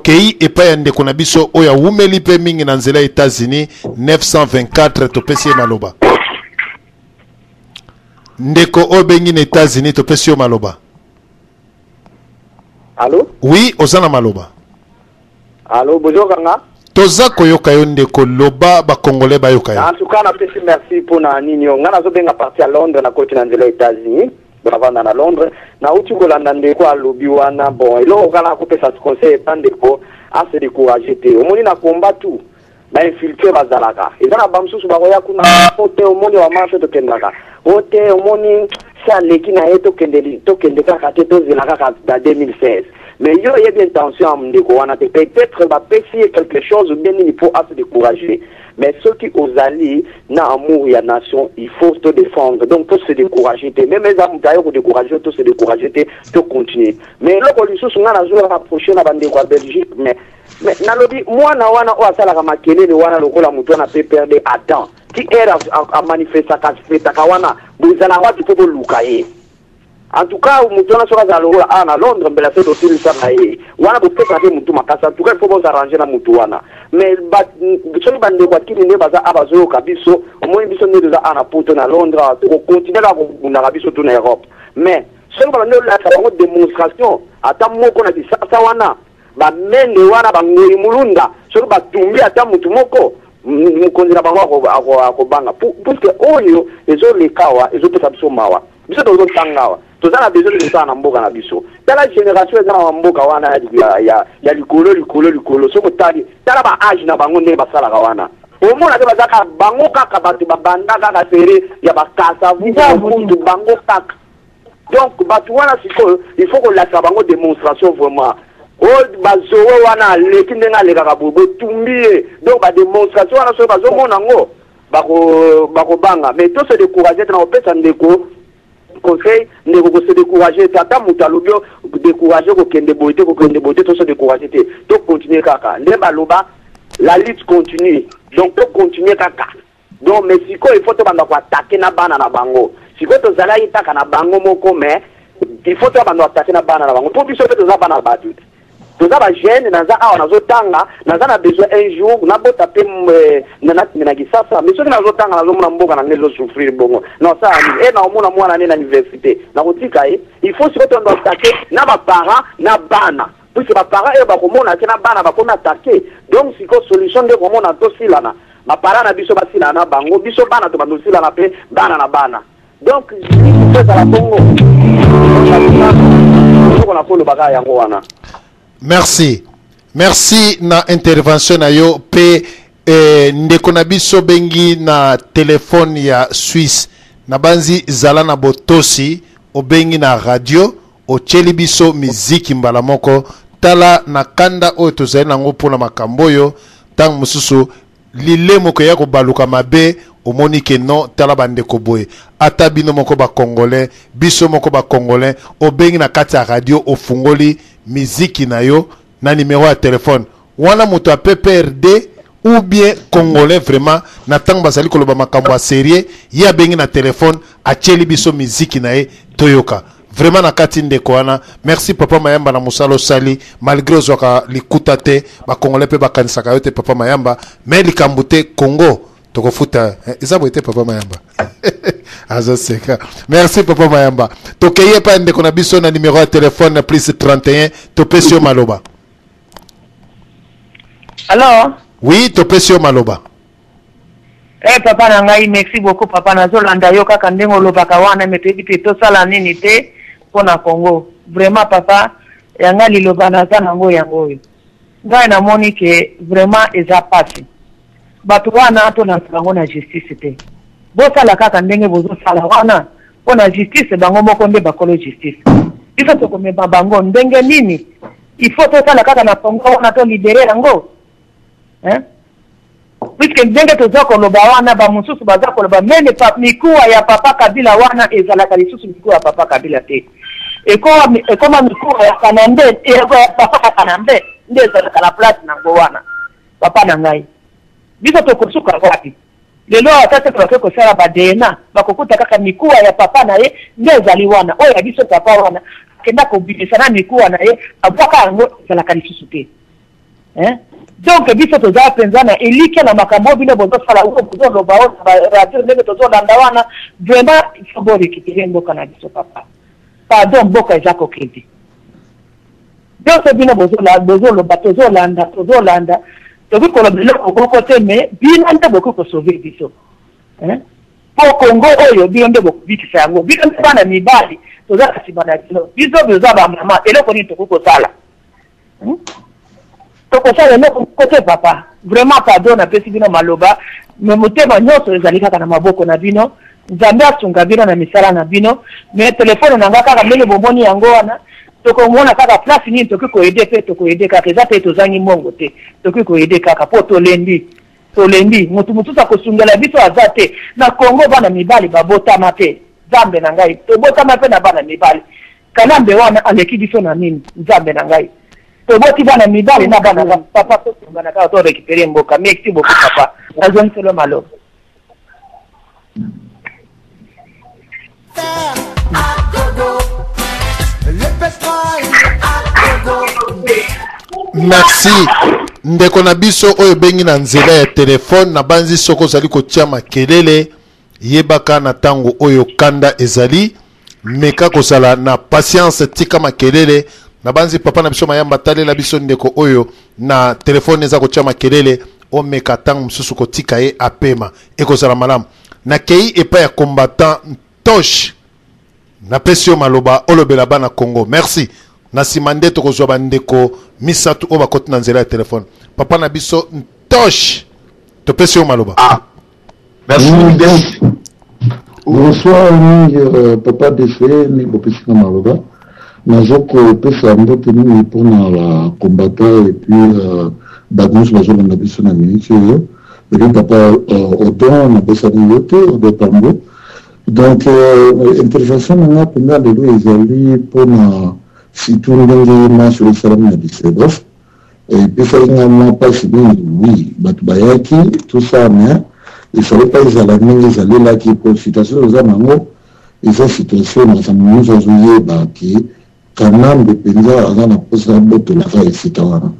Tokei epai ya ndeko na biso oyo awumeli mpe mingi na nzela ya Etats-Unis, 924, topesi ye maloba. Ndeko oyo obengi na Etats-Unis, topesi yo maloba. Allo? Oui, oza na maloba. Allo, bozoyoka nga? Toza koyoka yo ndeko, loba ba congolais bayoka yo. En tout cas, napesi merci pona nini yo. Nga nazobenga parti ya Londres, nakoti na nzela ya Etats-Unis. Navanda na Londres. Nauti kolanda ndeko alobi wana, bon, eloko kaka nakopesa conseil epa ndeko, a se décourager te. Omoni na combat tout, ba infiltre bazalaka. Eza na ba mosusu bakoya kuna, o te omoni ba marche tokendaka. O te omoni se aleki na ye tokende, tokende kaka te, tozela kaka na 2016. Mais yo oyebi intention ya ndeko wana te. Peut-être bapesi ye quelque chose ou bien nini po a se décourager. Mais soki ozali na amour ya nation, il faut te défendre. Donc to se décourager te. Même eza moto aye ko décourager, to se décourager te, to continuer. Mais eloko lisusu nga nazo rapprocher na bandeko ya Belgique, mais nalobi mwana wana oyo asalaka makelele wana lokola moto wana PPRD Adam, ti heure a manifestaka, fetaka wana, bozala wapi po boluka ye? En tout cas, moto wana soki azala lokola awa na Londres, mbela se tosilisa na ye wana, bopesaka te motu makasi. En tout cas, il faut bosarrange na motu wana. Mais soki bandeko akili nde baza awa bazoyoka biso, omoni biso nde toza awa na Poto, na Londres, tokokontinue kaka kobundaka biso tu na Europe. Mais soki babandi olakisa bango démonstration ata moko na Kisasa wana, bamende wana bangoi mulunda, soki batumbi ata motu moko, mokonzi na bango akobanga, puisque oyo ezoleka awa ezopesa biso mawa. Biso tozotanga awa, toza na besoin tosala na mboka na biso. Tala génération eza na mboka wana ya likolo likolo likolo. Soki otali, tala ba age na bango ndenge basalaka wana, omona te baza kaka bango kaka bato babanda kaka sere ya bakasavu kutu bango kaka. Donc bato wana sikoyo il faut kolakisa bango démonstration vraiment. Oyo bazowe wana aleki ndenge alekaka boye, botumbi ye. Donc badémonstration wana soki bazomona yango, bakobanga. Mais to se décourager te. Na kopesa ndeko conseil, ndeko kose décourager te. Ata moto alobi décourager, kokende boye te, kokende boye te, to se décourager te, to continue kaka nde baloba la lutte continue. Donc to continue kaka. Donc mais sikoyo il faut tobanda koattaquer na bana na bango. Sikoyo tozalaki kaka na bango moko, mais il faut tobanda koattaquer na bana na bango, mpo biso mpe toza bana bato, toza bajeune. Naza awa nazotanga, naza na besoin un jour nabota mpe nakende na Kisasa. Mais soki nazotanga, nazomona mboka na ngai ezosouffrir bongo, nasala nini? E naomona mwana ne na université, nakotika ye. Il faut sikoyo tondo attaquer na baparent na bana, puisque baparent oyo bakomona te na bana bakomi attaquer. Donc sikoyo solution nde komona tosilana, baparent na biso basilana na bango, biso bana tobanda osilana mpe bana na bana. Donc ezala bongo, eloko na kolobaka yango wana. Merci, merci na intervention na yo. Mpe ndeko na biso bengi na telefone ya Suisse, nabanzi zala na botosi. Obengi na radio, otieli biso miziki mbala moko. Tala na kanda oyo tozali nango mpona makambo oyo, ntango mosusu lilemo koya kobaluka mabe. Omoni ke non, tala bandeko boye, ata bino moko bacongolais, biso moko bacongolais, obengi na kati ya radio, ofungoli miziki na yo na numero ya telefone wana, moto ya PPRD ou bien congolais vraiment, na ntango bazali koloba makambo ya sérieux, ye abengi na telefone, atieli biso miziki na ye toyoka. Vraiment na kati ndeko wana. Merci papa Mayamba na mosala osali, malgré ozwaka likuta te, bacongolais mpe bakanisaka yo te papa Mayamba. Mais likambo te, Congo tokofuta eza boye te. Papa Mayamba azoseka. Merci papa Mayamba. Tokei epai ndeko na biso na numero ya telefone plus 31, topesi yo maloba. Allo? Oui, topesi yo maloba. Eh papa na ngai, merci beaucoup papa. Nazolanda yo kaka ndenge olobaka wana, me toyebi te tosala nini te mpo na Congo. Vraiment papa ya ngai, liloba naza nango yango oyo. Ngai namoni ke vraiment eza pasi. Bato wana tolanda bango na justice te, bosala kaka ndenge bozosala wana mpo na justice. Bango moko nde bakolo justice, biso tokomema bango ndenge nini? Il faut tosala kaka na Congo wana, tolibérer yango, hein? Puisque ndenge toza koloba wana, bamosusu baza koloba même mikuwa ya papa Kabila wana ezalaka lisusu mikuwa ya papa Kabila te, ekoma mikuwa ya Kanambe, ya papa Kanambe nde ezalaka na place nango wana. Papa na ngai, biso tokosuka wapi lelo? Ata soki bake kosala ba DNA, bakokuta kaka mikuwa ya papa na ye nde ezali wana. Oyo ya biso papa wana akenda kobimisa na mikuwa na ye, abwaka yango, ezalaka lisusu te. Hein? Donc biso toza mpenza na elikya na makambo oyo bino bozosala, oyo bozoloba oyo na radio ndenge tozolanda wana. Vraiment, il faut borécupérer mboka na biso, papa. Pardon, mboka eza kokende. Nyonso bino bozoloba, tozolanda, tozolanda. Tokoki koloba eloko moko te, mais bino nde bokoki kosauver biso, hein? Mpo Kongo oyo, bino nde bokobikisa yango. Bino nde bana mibali, toza na nsima na bino. Biso toza bamama, eloko nini tokoki kosala? Tokosala eloko moko te, papa. Vraiment, pardon, napesi bino maloba, mais motema nyonso ezali kaka na maboko na bino. Nzambe asunga bino na misala na bino. Mais telefone na nga kaka ndenge bomoni yango wana, tokomona kaka place nini tokoki koaider, mpe tokoaider kaka. Eza te tozangi mbongo te, tokoki koaider kaka mpo tolembi, tolembi. Motu mosusu akosungela biso aza te na Kongo. Bana mibali babotama te. Nzambe na ngai, tobotama mpe na bana mibali. Kanambe wana aleki biso na nini? Nzambe na ngai, toboti bana mibali na bana basi. Papa, tosungana kaka, torécupérer mboka. Merci beaucoup, papa. Nazongiselo maloba. À gogo, le pétrole à gogo. Merci, ndeko na biso oyo ebengi na nzela ya telefone. Nabanzi soki ozali kotia makelele, yebaka na ntango oyo kanda ezali. Meka kozala na patience, tika makelele. Nabanzi papa na biso Mayamba, talela biso ndeko oyo na telefone eza kotia makelele. Omeka ntango mosusu kotika ye apema, ekozala malamu. Nakei epai ya combattant Ntosh. Napesi yo maloba, olobela bana Congo. Merci. Na nsima nde tokozwa bandeko misato oyo bakoti na nzela ya telefone. Papa na biso Ntosh, topesi yo maloba. Ah. Merci. Oui, bonsoir mingi, papa DC, mingi bopesika maloba. Nazokopesa mbote mingi mpona bacombattant et puis bato nyonso bazolanda biso na miniti oyo. Et papa Odon, napesani yo te, Odon Tambo. Donc intervention na nga mpenza lelo ezali mpona surtout ndenge marche oyo esalami na Düsseldorf. Epesaki nga mwa mpasi mingi. Oui, bato bayaki, tout ça, mais efallait pas ezala ndenge ezalelaki, po situation eza nango eza situation makambo nyonso azoyeba ke Kanambe mpenza aza na mposa abotolaka esika wana.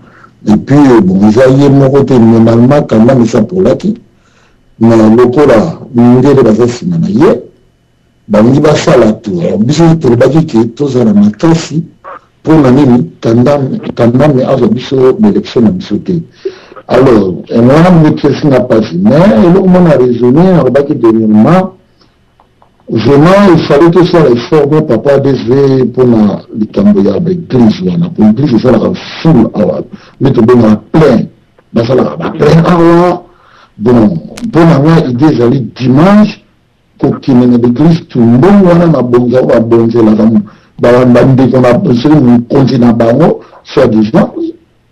Et puis bon, eza ye moko te. Normalement Kanambe esi apolaki, mais lokola mindele baza nsima na ye, balingi basala tout. Alors biso tolobaki ke tozala makasi. Mpona nini Kanambe azwa biso baélection na biso te? Alors wana moto nga mpasi, mais eloko mona raisonné, alobaki dernièrement, vraiment il fallait tosala effort mo papa DSV mpona likambo ya baéglise wana, po église esalaka foule awa nde tobengaka plein, basalaka baplein awa. Bon, mpona nga idée ezali dimanche kokende na baéglise, tumbongo wana mabonza oyo babonzelaka bandeko na soki mokonzi na bango, soit disant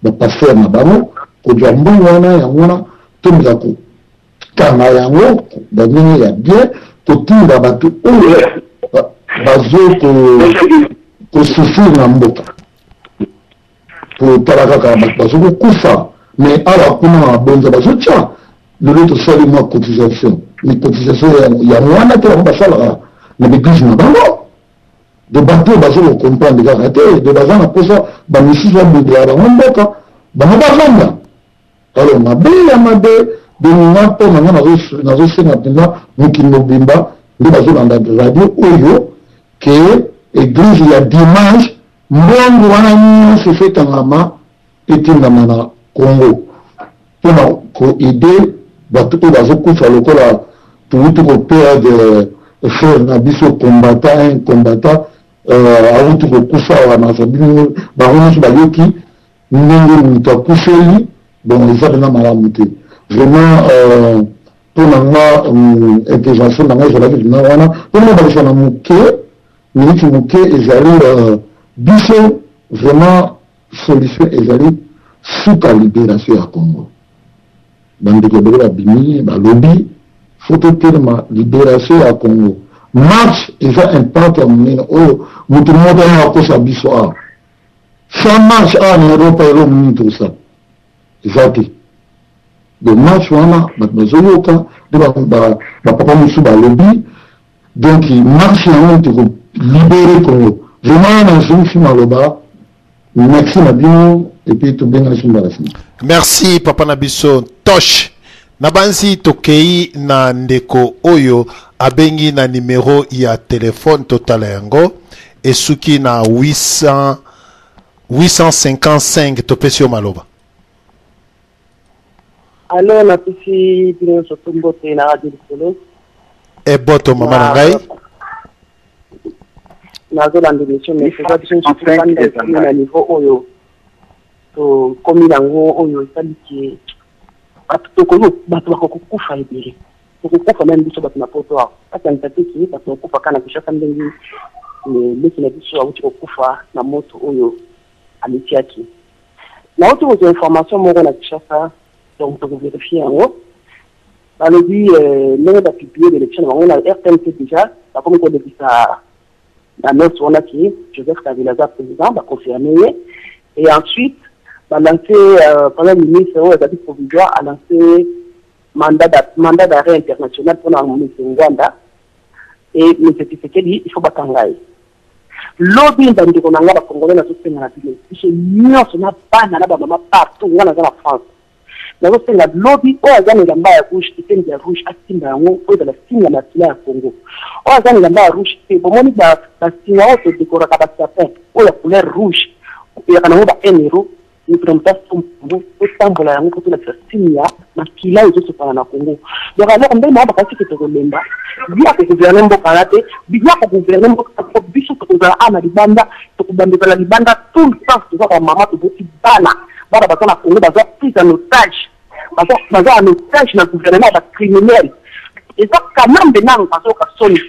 bapasteur na bango, kozwa mbongo wana, yango wana tomeka kokanga yango bandenge ya bien, kotinda bato oyo bazo kosouffrir na mboka. Totala kaka bato bazo kokufa, mais awa kuna na mabonza bazotya. Lelo tosali mwa cotisation, mais cotisation yango wana te, bango basalaka na baeglise na bango. De bato oyo bazo kocomprendre kaka te, de baza na mposa bamisusu babundela bango mboka, bango bavanda. Alors mabe ya mabe. Donc nga, mpo na nga, nazosenga mpenza mokili mobimba nde bazolanda radio oyo ke église ya dimanche, mbongo wana nyonso efetangama, etindama na Congo mpona koaider bato oyo bazokufa, lokola touti koperdre frère na biso combattant, un combattant awuti kokufa awa na bino. Bango nyonso bayoki ndenge moto akufeli. Bon, eza mpenza malamu te vraiment. Mpo na nga, intervention na nga ezalaki mpenza wana mpona kobakisa na moke, miniti moke ezali. Biso vraiment solution ezali suka libération ya Congo. Bandeko ebele babimi, balobi faut totelema libération ya Congo. Marche eza impact ya monene oyo moto moko aya akosa biso awa. Sans marche awa na Europa, eloko nini tosala eza te. Donc marche wana bato bazoyoka nde bapapa mosusu balobi. Donc marche yango tokolibérer Congo. Vraiment, nazongisi maloba. Merci na bino et puis tobengana biso mbala nsima. Merci papa na biso Tosh. Nabanzi tokei na ndeko oyo abengi na numero ya telefone, totala yango esuki na 800 855, topesi yo maloba. Alo, napesi bino nyonso to mbote na Radio Likolo. Eboto mama na ngai. Nazolanda émission, mais toza biso nyonso tofanda ekomi na niveau oyo tokomi nango, oyo esali ke bato tokoki, bato bakokufa ebele, tokokufa même biso bato na Poto awa. Bakanisa te ke bato bakufa kaka na Kinshasa, ndenge leki na biso awuti kokufa na moto oyo amitiaki. Nauti kozwa information moko na Kinshasa, donc tokovérifier yango. Balobi ndenge bapublier l'élection na bango na RTNC, déjà bakomi kolekisa annonce wana ke Joseph Kabila aza président, baconfirme ye. Et ensuite balance premier ministre oyo azali provisoire, alance mandat d'arrêt international mpona M. Ngwanda et M. Tshisekedi. Il faut bakanga ye lobi. Bandeko na nga bacongolais, nazosenga na bino, biso nyonso na bana na bamama partout, nga naza na France, nazosenga lobi, oyo aza na elamba ya rouge, kitendi ya rouge, asimba yango oyo ezala signe ya makila ya Congo. Oyo aza na elamba ya rouge te, bomoni basinga oyo todekoraka basapin oyo ya couleur rouge, eyaka nango ba 1 euro, moto na moto asomba, totambola yango mpo tolakisa signe ya makila ezosopana na Congo. Donc alors ndenge mama bakasi ke tokolemba, ye akogouverne mboka wana te, ye akogouverne mboka po biso tokozala awa na libanda, tokobandezala libanda tout le temps. Toza bamama, toboti bana, bana baza na Congo, baza prise en otage, baza en otage na gouvernement ya bacriminel. Eza Kanambe nano bazoyoka soni.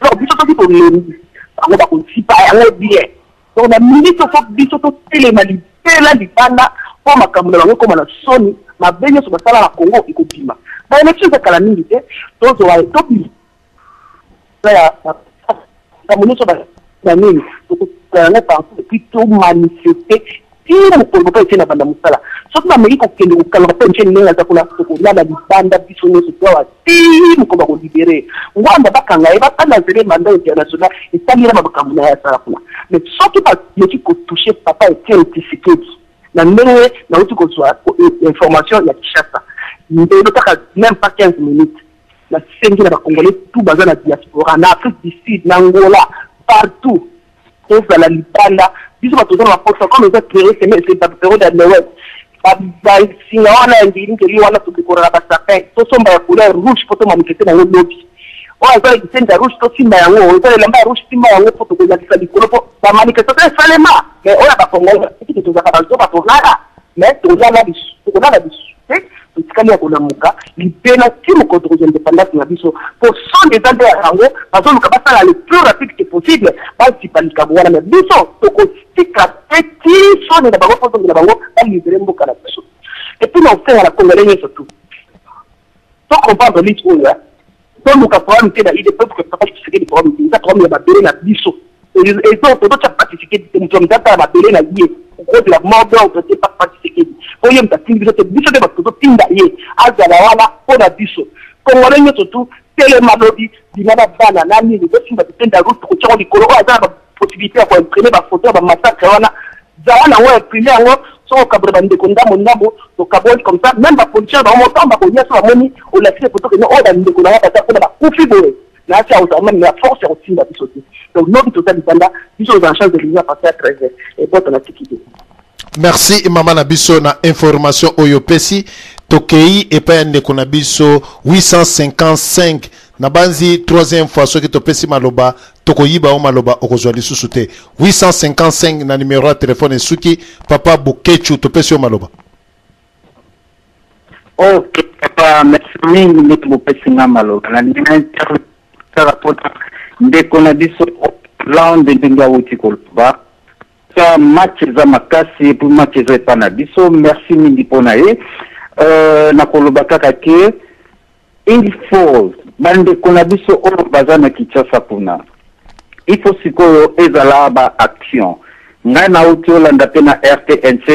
Donc biso soki tolembi, bango bakozipa yango bien. Donc na minute faut biso totelema libela libanda mpo makambo na bango ekóma na soni. Mabe nyonso basala na Congo ekobima. Baélection eza kala mingi te, tozwa tobima ya makambo nyonso banini, tokoka yango partout et puis tomanifeste ti mokolo papa Etienne abanda mosala. Soki bameki kokende kokanga papa Etienne ndenge aza kuna, tokolala libanda biso nyonso toawa ti mokolo bakolibérer Ngwanda. Bakanga ye, balancer mandat international, esali ye na bamakambo na ye asala kuna. Mais soki bameki kotoucher papa Etienne Tshisekedi, na ndenge nauti kozwa information ya Kinshasa ndelo, kaka même pas 15 minutes, nasengi na bacongolais tout baza na diaspora, na Afrique du Sud, na Angola, partout, tozala libanda. Biso bato toza na baposa, comme eza période ya Noël, basinga wana ya ngelingeli wana todekoraka basapin, tosomba ya couleur rouge mpo tomanifeste nango lobi. Oyo aza na ya rouge, tosimba yango. Eza elamba ya rouge, simba yango mpo tokozalisa likolo mpo bamanifestation esalema. Mais oyo ya bacongolais etike, tozalaka bazoba, tolala, mais tolala tokolala lisusu te, totikali ya kolamuka libela ti mokolo tokozwa indépendance na biso. Po soni eza nde ya bango, bazoluka basala le plus rapide que possible, bazipa likambo wana, mais biso tokotika te ti soni na bango, mpo tongela bango balibérer mboka na biso. Et puis na osenga na congolais nyonso tout tocomprendre lutte oyo, toluka problème te na UDPS, que papa Tshisekedi problème te, eza problème ya mabele na biso. Tozotya papa Tshisekedi te, moto ya moto atala mabele na ye, okozela mot d'ordre te. Papa Tshisekedi po ye moto atindi biso te, biso nde bato tozotinda ye azala wana mpo na biso. Congolais nyonso tu telema lobi, bima na bana na nini, tosimba bitenda route, tokotiango likolo. Oyo aza na bapossibilité ya koimprimer bafoto ya bamassacre wana, zala nango, imprime yango. Soki okabola bandeko ndambo ndambo, tokaboli comme ça, même bapoliticien bango motango bakoya, so bamoni olakisi foto kende oyo, bandeko nanga baza mpona bakufi boye, nasi akozala même na force ya kotinda biso te. Donc lobi toza libanda, biso oza en charge de l'union à partir ya 13 heures ebota na tiki te. Merci mama na biso na information oyo opesi. Tokei epai ya ndeko na biso 855. Nabanzi troisième fois soki topesi maloba, tokoyiba yo maloba, okozwa lisusu te. 855 na numero ya telefone esuki, papa Bukechu, topesi yo maloba. Ok papa, merci mingi ndenge bopesi nga maloba. Nalingi na intervenir kaka mpona ndeko na biso Hollande, ndenge awuti koloba sa match eza makasi et puis match eza epa na biso. Merci mingi mpona ye. Nakoloba kaka ke il faut bandeko na biso oyo baza na Kinshasa kuna, il faut sikoyo ezala baaction. Ngai nauti olanda mpe na RTNC,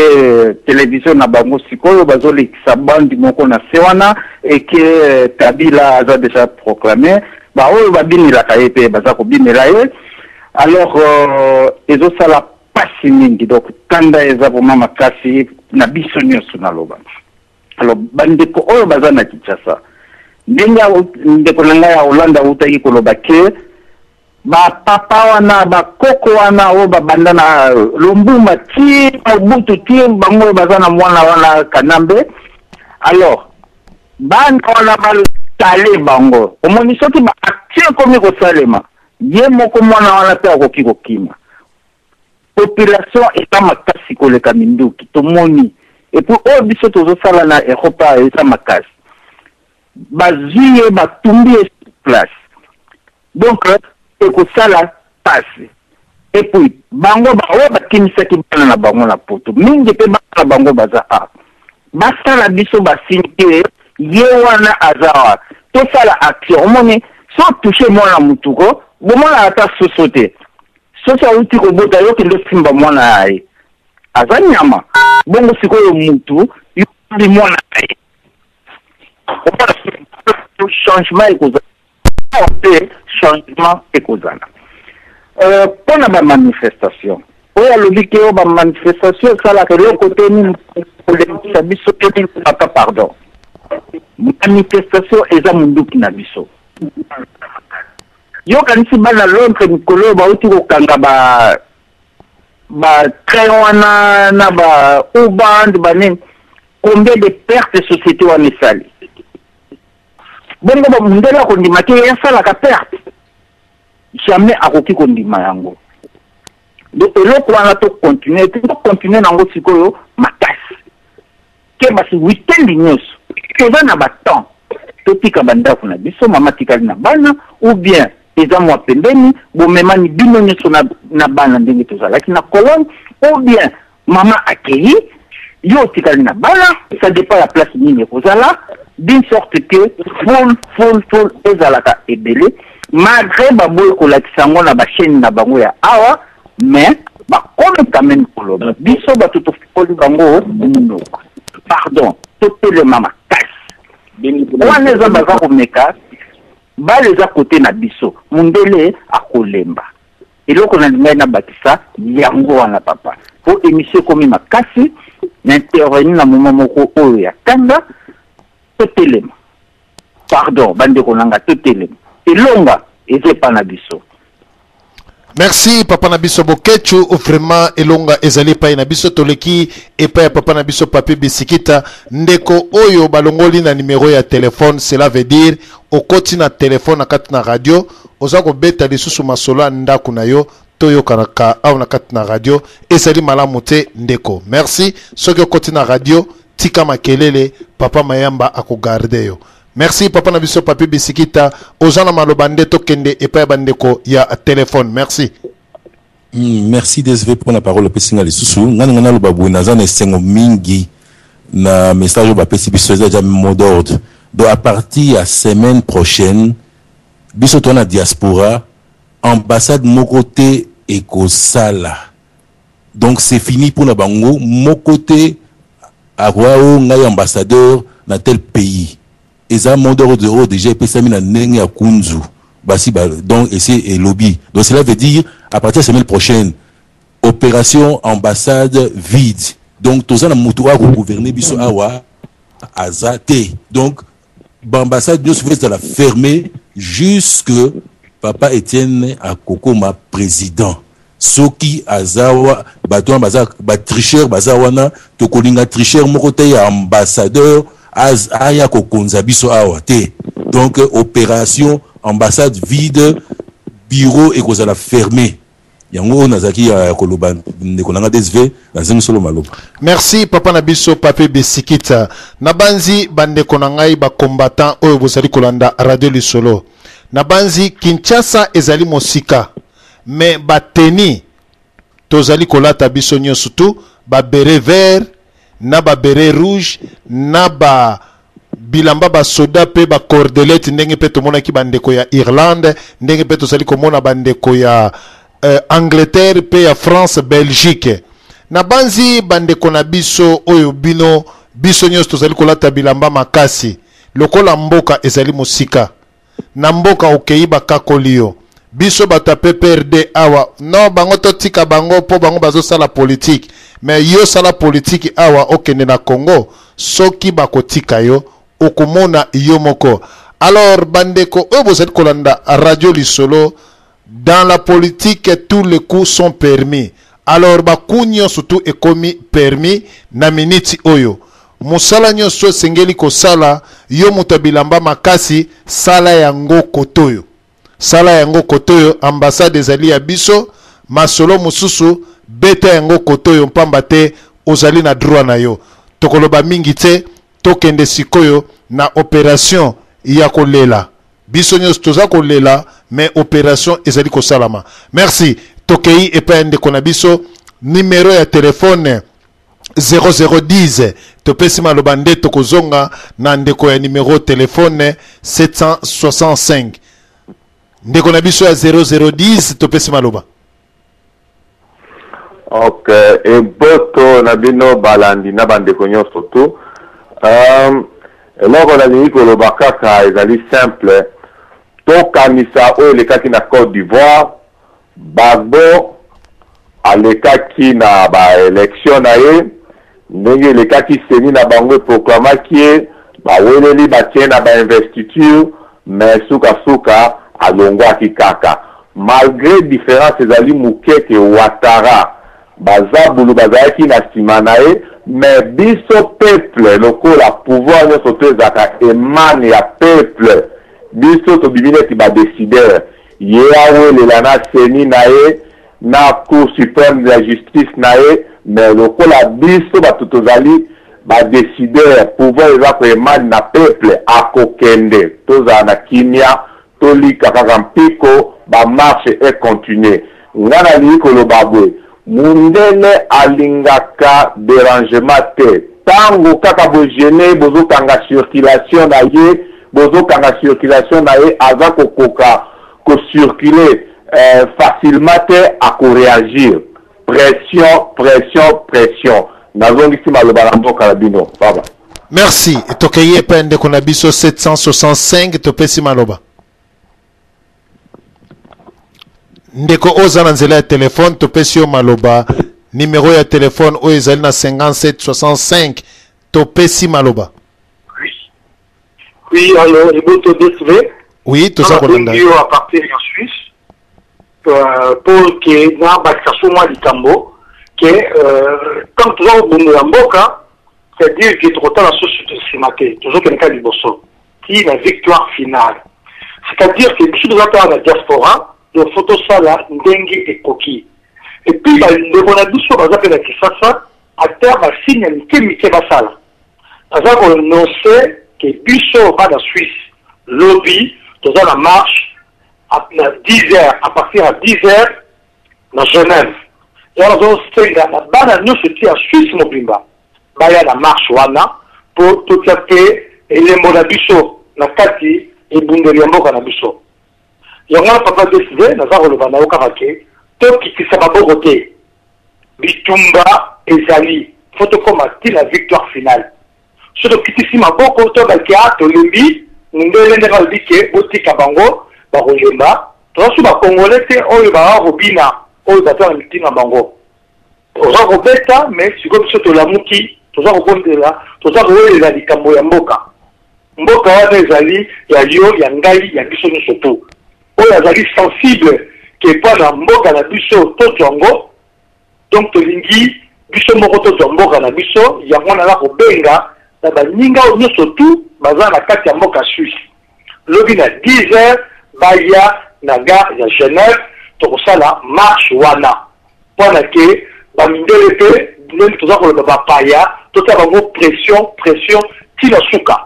télévision na bango, sikoyo bazolekisa bandi moko na se wana eke Kabila aza déjà proclamé, baoyo babinelaka ye mpe baza kobinela ye. Alors euh, ezosala pasi mingi, donc kanda eza vraiment makasi na biso nyonso naloba. Alors bandeko oyo baza na Kinshasa, ndenge ndeko na ngai ya Hollande awutaki koloba ke ba papa wana ba koko wana oyo babanda na Lumbuma ti Mobutu ti bango oyo baza na mwana wana Kanambe, alors bana wana batale bango, omoni soki ba action ekomi kosalema, ye moko mwana wana mpe akoki kokima. Population eza makasi koleka minduki tomoni, epuis oyo biso tozosala na Europe awa eza makasi, bazwi ye batumbi ye sur place, donc ekosala pasi. Epuis bango ba oyo bakimisaki bana na bango na poto mingi mpe bana na bango baza awa, basala biso ba signe ke ye wana aza awa, tosala action. Omoni so touche mwana mutu ko bomona ata soso te, soso awuti kobota yo kende osimba mwana ya ye aza nyama, bongo sikoyo mutu yo osimbi mwana na ye, omona changement ekozala awa mpe changement ekozala mpo na ba manifestation oyo alobi ke oyo ba manifestation esalaka eloko te nini kolembisa biso te nini papa pardon manifestation eza munduki na biso yo kanisi bana Londres mikolo oyo bauti kokanga ba ba train wana na ba uband banini combien de perte société wana esali bongo ba mundele akondima te ye asalaka perte jamais akoki kondima yango donc eloko wana to continuer te to continuer nango sikoyo makasi ke basi weekend nyonso toza na ba temps totika bandako na biso mama tikali na bana ou bien eza mwa pembeni bomemani bino nyonso na, na bana ndenge tozalaki na colonne ou bien mama akei yo otikali na bana ça dépend ya place nini ekozala d'une sorte que full full full ezalaka ebele malgré baboyi kolakisa yango na bachaîne na bango ya awa mais bakomi quand même koloba biso bato tofukoli bango monoko pardon totelema makasi wana eza baza komeka bale eza kote na biso mundele akolemba Eloko na lingaki na bakisa yango wana papa po emission ekomi makasi na intervenir na moment moko oyo ya kanda totelema pardon ba ndeko na nga totelema elonga eza epa na biso. Merci papa na biso Boketshu, vraiment elonga ezali epai na biso, toleki epai ya papa na biso Papi Bisikita. Ndeko oyo balongoli na numero ya telefone, cela veut dire okoti na telefone na kati na radio oza kobeta lisusu masolo ya ndako na yo toyokanaka awa na kati na radio ezali malamu te ndeko. Merci, soki okoti na radio tika makelele, papa Mayamba akogarde yo. Merci papa na biso Papi Bisikita, oza na maloba nde tokende epai ya bandeko ya telefone. Merci. Merci DSV pour la parole opesi nga lisusu. Nga ninga naloba boye naza na esengo mingi na message oyo bapesi biso eza deja mot d'ordre. Donc à partir ya semaine prochaine biso toza na diaspora ambassade moko te ekosala. Donc c'est fini pona bango moko te akoya o ngai ambassadeur na tel pays. Eza mot d'ordre oyo dejà epesami na ndenge ya kunzu basi ba donc esi elobi donc cela veut dire à partir ya semaine prochaine operation ambassade vide donc toza na mutu oyo ako gouverner biso awa aza te donc ba ambassade nyonso faut ezala ferme jusque papa Etienne akokoma president soki aza wa bato wana baza ba tricheur baza wana tokolinga tricheur moko te ya ambassadeur aya kokonza biso awa te donc operation ambassade vide bureau ekozala ferme yango oyo nazalaki ya koloba ndeko na nga DSV nazangi solo maloba. Merci papa na biso Papy Bisikita. Nabanzi bandeko na ngai ba combattant oyo bozali kolanda radio lisolo. Nabanzi Kinshasa ezali mosika mais ba tenue tozali kolata biso nyoso tu ba beret vert na ba beret rouge na ba bilamba ba soda pe ba cordelette ndenge pe tomonaki ba ndeko ya Irlande ndenge pe tozali komona ba ndeko ya euh, Angleterre pe ya France Belgique nabanzi ba ndeko na biso oyo bino biso nyonso tozali kolata bilamba makasi lokola mboka ezali mosika na mboka okeyi bakakoli yo. Biso bato ya PPRD awa non, bango totika bango mpo bango bazosala politique. Mais yo sala politique awa, okende na Congo, soki bakotika yo okomona yo moko. Alors bandeko oyo bozali kolanda Radio Lisolo, dans la politique tous les coups sont permis. Alors ba coups nyonso tu ekomi permis na miniti oyo. Mosala nyonso esengeli kosala, yo moto ya bilamba makasi, sala yango kotoyo. Sala yango kotoyo, ambassade ezali ya biso, masolo mosusu beta yango kotoyo mpamba te ozali na droit na yo. Tokoloba mingi te, tokende sikoyo na operation ya kolela. Biso nyonso toza kolela, mais operation ezali kosalama. Merci. Tokei epai ya ndeko na biso, numero ya telefone 0010, topesi maloba nde tokozonga na ndeko ya numero telefone 765. Ndeko na biso ya 0010, topesi maloba. Ok, eboto na bino balandi na bandeko nyonso tu. Eloko nalingi koloba kaka ezali simple, tokanisa oyo elekaki na Cote d'Ivoire. Gbagbo alekaki na ba election na ye ndenge elekaki, CENI na bango eproclamaki ye, baweleli batie na ba investiture, mais suka suka alongwaki kaka, malgre difference ezali muke ke Ouattara bazabulu bazalaki na sima na ye. Mais biso peuple, lokola pouvoir nyonso to ezalaka emane ya peuple, biso tobimi neti ba decideur. Ye awelela na CENI na ye na cour supreme de la justice na ye, mais lokola biso batu tozali ba decideur, pouvoir eza ko emane na peuple, akokende. Tozala na kimia, tolika kaka mpiko, ba marche e continuer. Nga nalingi koloba boye, mundele alingaka derangement te. Tango kaka bo gene, bozokanga circulation na ye, bozokanga circulation na ye, aza kokoka ko circuler facilement te, ako reagir. Pression, pression, pression. Nazongisi maloba na mboka na bino. Bye bye. Merci. Tokei epai ndeko na biso 765, topesi maloba. Ndeko oza na nzela ya telefone, topesi yo maloba. Numero ya telefone oyo ezali na 5765, topesi maloba. Oui, allo, Eboto DSV. Oui, toza kolanda. Yo à partir ya Suisse. Pour que na bakisa so mwa likambo ke comme toza kobundela mboka, c'est-à-dire que tokotala susu nsima te, tozokende kaka liboso ti na victoire finale. C'est-à-dire que biso toza kaka na diaspora, donc faut tosala ndenge ekoki. Et puis bandeko na biso baza mpe na Kisasa, ata basigne ya mike mike basala, baza koannonce ke biso bana Suisse lobi toza na marche na 10 heures, à partir ya 10 heures na Genève. Yango nazosenga na bana nyonso ti ya Suisse mobimba baya na marche wana, po totia mpe elembo na biso na kati ebundeli ya mboka na biso. Yango wana papa DSV, naza koloba na yo kaka ke tokitisa maboko te, bitumba ezali, fo tokóma ti na victoire finale. So tokitisi maboko to baki a tolembi, mundele ndenge alobi ke botika bango bakolemba. Toza so bakongole te oyo baka kobina, oyo baza na mitinga bango toza kobeta, mais sikoyo biso tolamuki, toza kobondela, toza kowelela likambo ya mboka. Mboka wana ezali ya yo, ya ngai, ya biso nyonso tu. Oyo azali sensible ke mpo na mboka na biso tozwa yango, donc tolingi biso moko tozwa mboka na biso. Yango naza kobenga na baninga oyo nyonso tu baza na kati ya mboka Suisse, lobi na 10 heures baya na gare ya Genève, tokosala marche wana mpona ke bamindele mpe ndenge toza koloba bapaya, totia bango pression, pression ti na suka.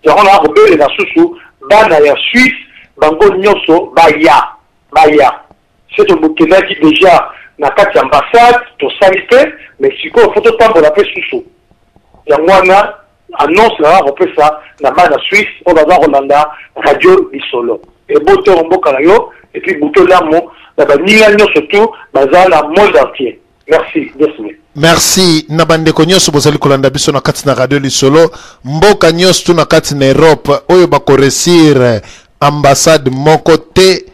Yango na kobelela susu bana ya Suisse bango nyonso baya, baya. Se tobokendaki deja na kati ya ambassade, tosali te, mais sikoyo fo totambola mpe susu. Yango wana annonce na kopesa na bana Suisse oyo baza kolanda Radio Lisolo. Eboto mboka na yo, et puis buto lamo na baninga nyonso tu baza na monde entier. Merci, Desme. Merci na bandeko nyonso bozali kolanda biso na kati na Radio Lisolo. Mboka nyonso tu na kati na Europe oyo bakoresir ambassade moko te.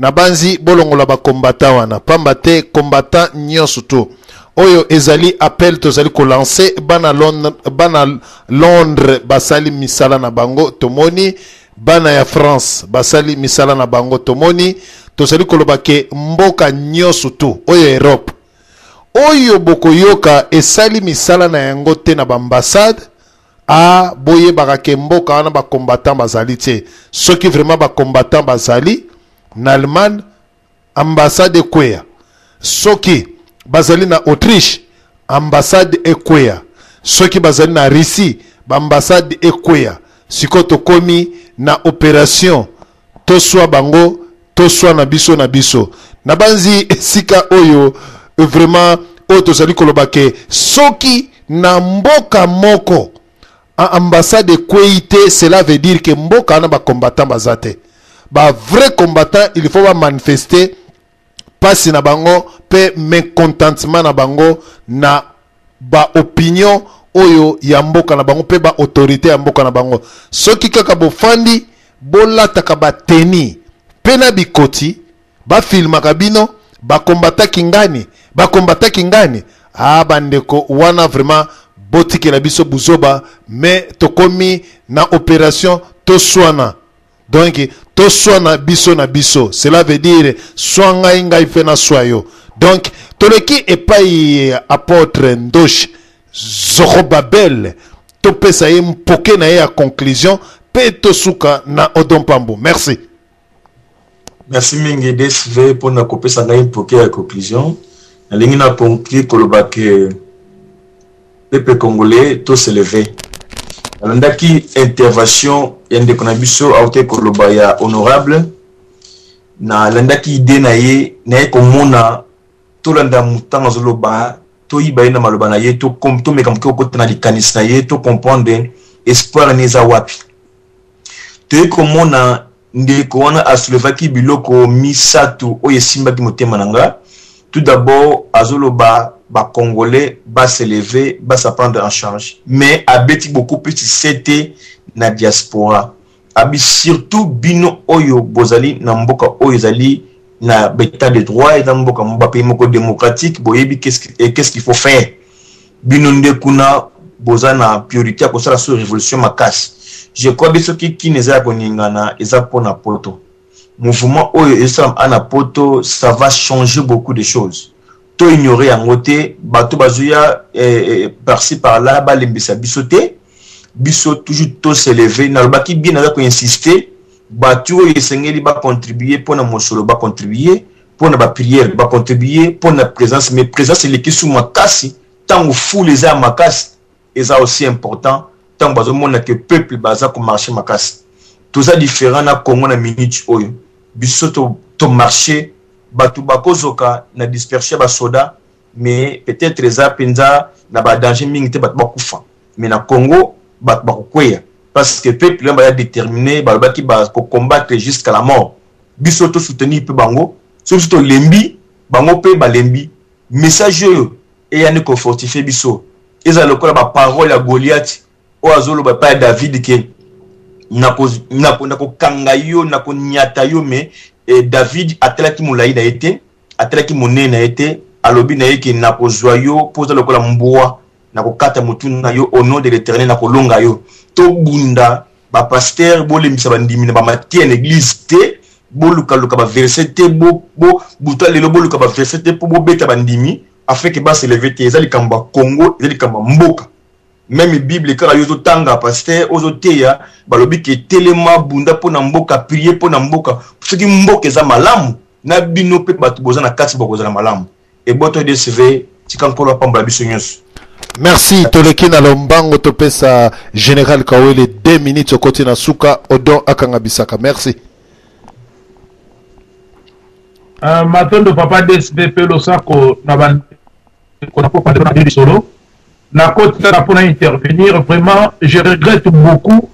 Nabanzi bolongola ba combattants wana pamba te combattant nyonso tout oyo ezali appel tozali ko lancer bana Londres, bana Londres basali misala na bango tomoni bana ya France basali misala na bango tomoni tozali koloba ke mboka nyonso tout oyo Europe oyo bokoyoka esali misala na yango te na ba ambassade Ah boyebaka ke mboka wana ba combattants bazali tse. Soki vraiment ba combattants bazali na Allemagne ambassade ekweya. Soki bazali na Autriche ambassade ekweya. Soki bazali na Russie ba ambassade ekweya. Sikoyo tokomi na operation toswa bango toswana biso na biso. Nabanzi esika oyo vraiment oyo tozali koloba ke soki na mboka moko ambassade ekweyi te, cela veut dire que mboka wana ba combattants baza te. Ba vrais combattants il faut ba manifester pasi na bango pe mécontentement na bango na ba opinion oyo ya mboka na bango pe ba autorite ya mboka na bango. Soki kaka bofandi bolataka ba tenue pe na bikoti ba filmaka bino ba combattant kingani ba combattant kingani ah ba ndeko wana vraiment botikela biso buzoba mais tokomi na operation toswana donc toswana biso na biso cela veut dire swa ngai ngai mpe na swa yo donc toleki epai apôtre ndosh zorobabel topesa ye mpoke na ye ya conclusion mpe tosuka na odon pambu merci Merci mingi DSV mpona kopesa ngai mpoke ya conclusion. Nalingi na conclure koloba ke peuple congolais to se lever. Nalandaki intervention ya ndeko na biso autaki koloba ya honorable, nalandaki idee na ye, naye komona tolanda moto ntango azoloba, toyiba ye na maloba na ye, tomeka moke kokota na likanisi na ye, to comprendre espoir na ye eza wapi. Toyei komona ndeko wana asoulevaki biloko misatu oyo esimbaki motema na nga. Tout d'abord azoloba ba congolais ba se lever, ba se prendre en charge, mais abeti beaucoup plus sete na diaspora. Abi surtout bino oyo bozali na mboka oyo ezali na etat de droit, eza mboka ba pays moko démocratique, boyebi qu'est-ce qu'il faut faire. Bino nde kuna boza na priorite ya kosala sur revolution makasi. Je crois bien soki kin eza ya koningana eza pona poto. Mouvement oyo ezosalama awa na poto ça va changer beaucoup de choses. To ignorer yango te, bato bazoya par ci par là balembisa biso te. Biso toujours to s'elever. Nalobaki bien naza ko insister, bato oyo esengeli ba contribuer pona mosolo ba contribuer, pona ba prière ba contribuer, pona présence, mais présence eleki su makasi tango foule eza ya makasi, eza aussi important tango bazomona que peuple baza ko marcher makasi. Toza différent na Congo na minute oyo biso to marcher, bato bakozoka na dispersion ya ba soda, mais peut-être eza penza na ba danger mingi te bato bakufa, mais na Congo bato bakokweya parce que peuple wana baza déterminé, balobaki ba ko combattre jusqu'à la mort. Biso to soutenir pe bango, soki biso tolembi bango pe balembi. Message oyo eyani ko fortifier biso, ezala lokola ba parole ya Goliath oyo azoloba epai ya David ke nakokanga yo, nakonyata yo, mais David atalaki molai na ye te, atalaki monene na ye te, alobi na ye ke nakozwa yo mpo oza lokola mbwa, nakokata motu na yo au nom de l'Éternel, nakolonga yo. Tobunda ba pasteur, bolembisa bandimi na ba mateya na église te, bolukaluka ba verset te, bo buta lelo boluka ba verset te mpo bobeta bandimi afin que ba se lever te. Eza likambo ya Congo, eza likambo ya mboka. Meme Bible kaka yo ozotanga pasteur, ozoteya, balobi ke telema, bunda mpo na mboka, prier mpo na mboka. Soki mboka eza malamu, na bino mpe bato boza na kati bokozala malamu. Eboto DSV, tika Nkolo apambola biso nyonso. Merci, toleki na lombango topesa Général Kawele 2 minutes okoti na suka Odon akanga bisaka. Merci. Matondo papa DSV pe losako na bandeko na pokwa lelo na lisolo. Nakoti kaka mpona intervenir, vraiment je regrette beaucoup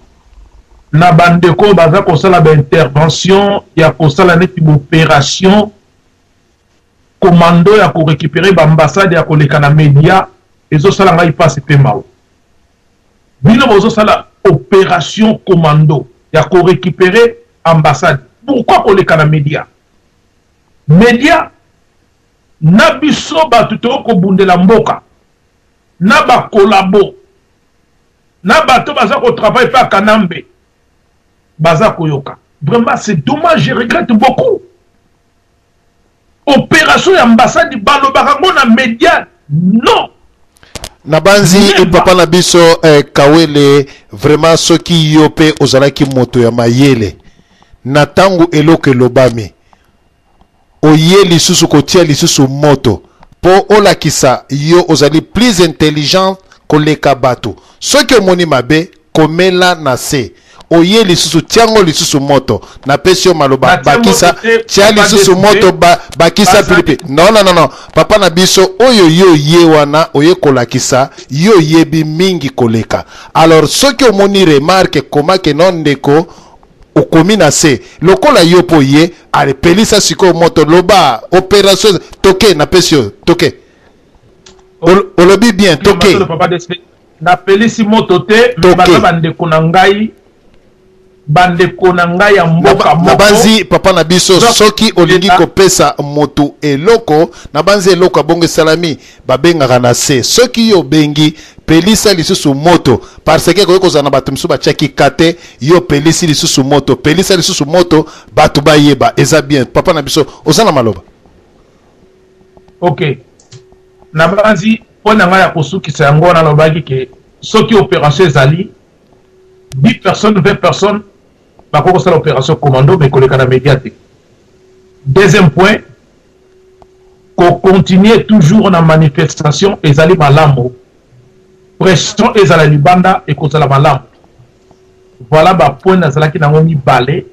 na bandeko baza kosala ba intervention ya kosala neti ba opération commando ya ko récupérer ba ambassade ya koleka na media, ezosala ngai pasi pe mawa. Bino bozosala opération commando ya ko récupérer ambassade, pourquoi koleka na media? Media na biso bato toyo kobundela mboka na ba collabo na bato baza ko travailler pa Kanambe baza koyoka. Vraiment c'est dommage, je regrette beaucoup. Opération ya ambassade balobaka yango na media non. Nabanzi papa na biso eh, Kawele, vraiment soki yo pe ozalaki moto ya mayele na ntango eloko elobami, oye lisusu kotia lisusu moto po olakisa yo ozali plus intelligent koleka bato. Soki omoni mabe, komela na se. Oye lisusu tiango lisusu moto. Napesi yo maloba, Natia bakisa, moto te, tia papa lisusu Desire. moto, bakisa Bazali pilipili. Non, non, non, non. Papa na biso, oyo yo ye wana, oye kolakisa, yo yebi mingi koleka. Alors, soki omoni remarque, koma ke non ndeko, okomi na se. Lokola yo po ye, ale pelisa sikoyo moto, loba, opération, toke, napesi yo, toke. Olobi bien, toke. Matolo, papa Desire. Napelisi moto te, mais Toke. baza bandeko na ngai, bandeko na ngai ya mboka moko. Nabanzi papa na biso, Donc, soki olingi eza kopesa motu eloko, nabanzi eloko ya bongo esalami, babengaka na se. Soki yo obengi, pelisa lisusu moto, parce que ekoki kozala na bato mosusu batiaki kate, yo pelisi lisusu moto, pelisa lisusu moto, bato bayeba. Eza bien papa na biso, oza na maloba. Ok, nabanzi mpo na ngai ya kosukisa yango wana, nalobaki ke soki opération ezali 10 personnes, 20 personnes bakoki kosala opération commando, mais koleka na média te. Deuxième point, kocontinue toujours na manifestation ezali malamu, pression ezala libanda ekozala malamu. Voilà ba point nazalaki nango mibale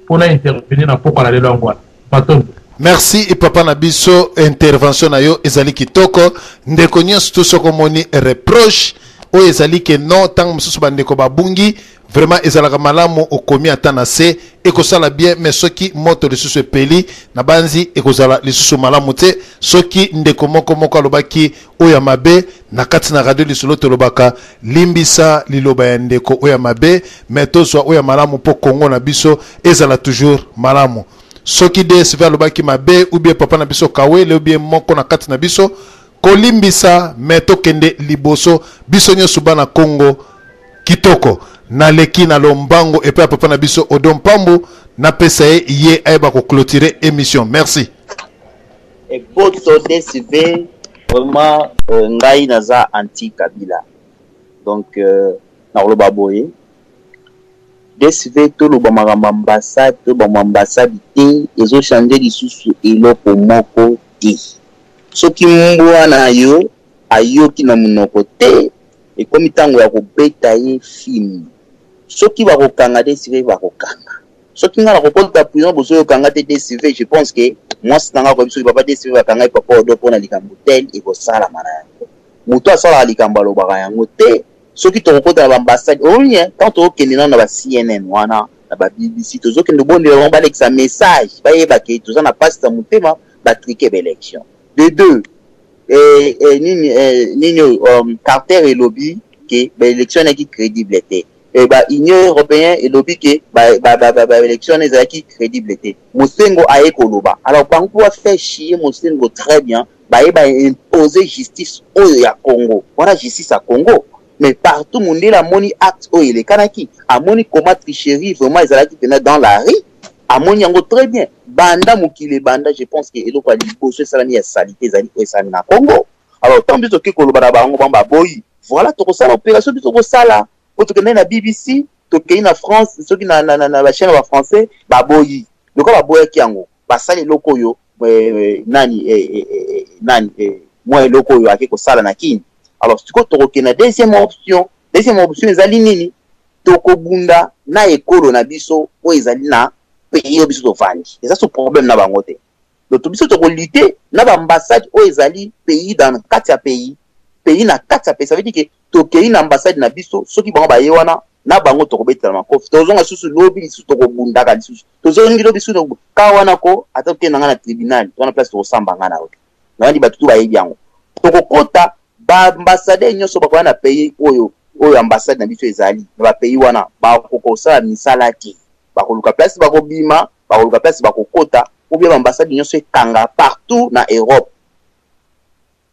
mpona intervenir na pokwa na lelo yango wana. Matondo. Merci papa na biso, intervention na yo ezali kitoko. Ndeko nyonso tu soki omoni reproche oyo ezali ke non, ntango mosusu bandeko babungi, vraiment ezalaka malamu okomi ata na se, ekosala bien. Mais soki moto lisusu epeli, na banzi ekozala lisusu malamu te. Soki ndeko moko moko alobaki oyo ya mabe na kati na radio lisolo, tolobaka limbisa liloba ya ndeko oyo ya mabe, mais tozwa oyo ya malamu mpo Kongo na biso ezala toujours malamu. Soki DSV alobaki mabe, ou bien papa na biso Kawele, ou bien moko na kati na biso, kolimbisa, mais tokende liboso biso nyonso bana Kongo. Kitoko naleki na lombango epai ya papa na biso Odon Pambu, napesa ye ye ayeba koclôturer émission. Merci. Eboto DSV, vraiment, ngai naza anti Kabila. Donc, nakoloba boye. DSV toloba makambo ambassade, toloba ambassade te, ezo changer lisusu eloko moko te. Soki mbwa na yo ayoki na monoko te, ekomi ntango ya kobeta ye film. Soki bakokanga DSV, bakokanga. Soki nga nakokota prison, bozoyokanga te DSV, je pense que mwasi na nga akoyebi soki papa DSV bakanga ye papa Odo mpona likambo tel, ekosalama na yango. Moto asalaka likambo alobaka yango te. Soki tokokota na ba ambassade, omoni, hein, quand tokokende nano na ba CNN wana, na ba BBC, tozokende obondela bango balekisa message, bayeba ke toza na pasi na motema, batrike ba élection. De deux, nini, nini oyo, Carter elobi ke ba élection ezalaki crédible te. Ba Union européenne elobi ke ba élection wana ezalaki crédible te. Mosengo aye koloba. Alors bango po ba faire chier Mosengo très bien, baye ba imposer justice oyo ya Congo. Wana justice ya Congo. Mais partout mondele amoni acte oyo elekanaki, amoni comment tricherie vraiment ezalaki pena dans la rue, amoni yango très bien. Banda mokili ebanda, je pense que eloko ya liboso esalami ya salité ezali oyo esalami na Congo. Alors tant biso toke koloba na bango, bango baboyi. Voilà, tokosala opération biso kosala. Po tokendaki na BBC, tokei na France, soki na ba chaîne ya ba français, baboyi. Lokola baboyaki yango, basali eloko oyo, nani, nani, mwa eloko oyo ake kosala na Kin. Alors sikoyo tokokende na deuxième option. Deuxième option ezali nini? Tokobunda na ekolo na biso oyo ezali na pays oyo biso tovandi. Eza so problème na bango te. Donc biso tokolutter na ba ambassade oyo ezali pays dans kati ya pays, pays na kati ya pays. Ça veut dire que tokei na ambassade na biso, soki bango baye wana na bango tokobetela makofi. Tozonga lisusu lobi lisusu tokobundaka lisusu. Tozongi lobi lisusu tokobundaka. Ka wana ko, ata tokende nga na tribunal, wana place tokosamba nga na yo. Nabandi bato tu bayebi yango. Tokokota ba ambassadeur nyonso bakoya na pays oyo, oyo ambassade na biso ezali. Na ba pays wana bakokosala misala te. Bakoluka place bakobima, bakoluka place bakokota. Ou bien ba ambassade nyonso ekanga partout na Europe.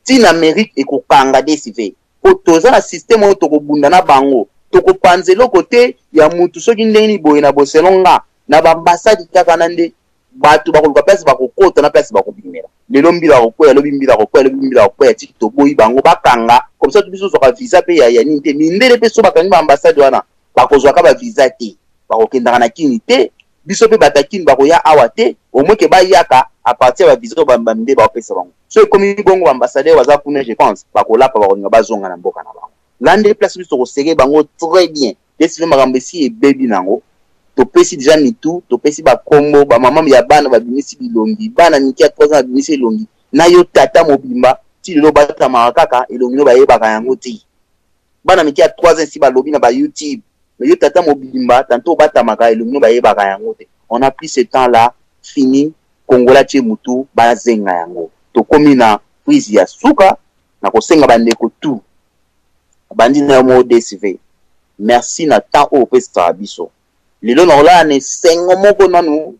Ti na Amerique ekokanga DSV. Po toza na système oyo tokobunda na bango. Tokopanza eloko te ya mutu soki ndenge nini boye na boye selon nga. Na ba ambassade kaka na nde batu bakoluka place bakokota na place bakobimela. Lelo mbila akokweya, lobi mbila akokweya, lobi mbila akokweya ti toboyi bango bakanga. Comme ça biso tozwaka visa pe ya nini te. Mindele pe soki bakangi ba ambassade wana bakozwaka ba visa te. Bakokendaka na Kin te. Biso pe batu ya Kin bakoya awa te. Au moins que bayaka à partir ya ba visa oyo ba mindele bakopesa bango. Soki ekomi bongo ba ambassadeurs baza kuna je pense bakolapa bakolinga bazonga na mboka na bango. Là nde place biso toko serrer bango très bien. Desi pe makambo esi ebebi nango. Topesi dejà mitu, topesi ba kombo, ba maman ya bana babimisi bilongi, bana mike ya 3 ans babimisi elongi, na yo tata mobimba ti lelo obatamaka kaka elongi no bayebaka yango te. Bana mike ya 3 ans esi balobi na ba YouTube, mais yo tata mobimba tantot obatamaka elongi no bayebaka yango te. On a plus ce temps là, fini, congolais atie mutu, bazenga yango. Tokomi na prise ya suka, nakosenga ba ndeko tout, nabandi na yo moko DSV, merci na temps oyo opesaka biso. Lelo nakolala na esengo moko nanu.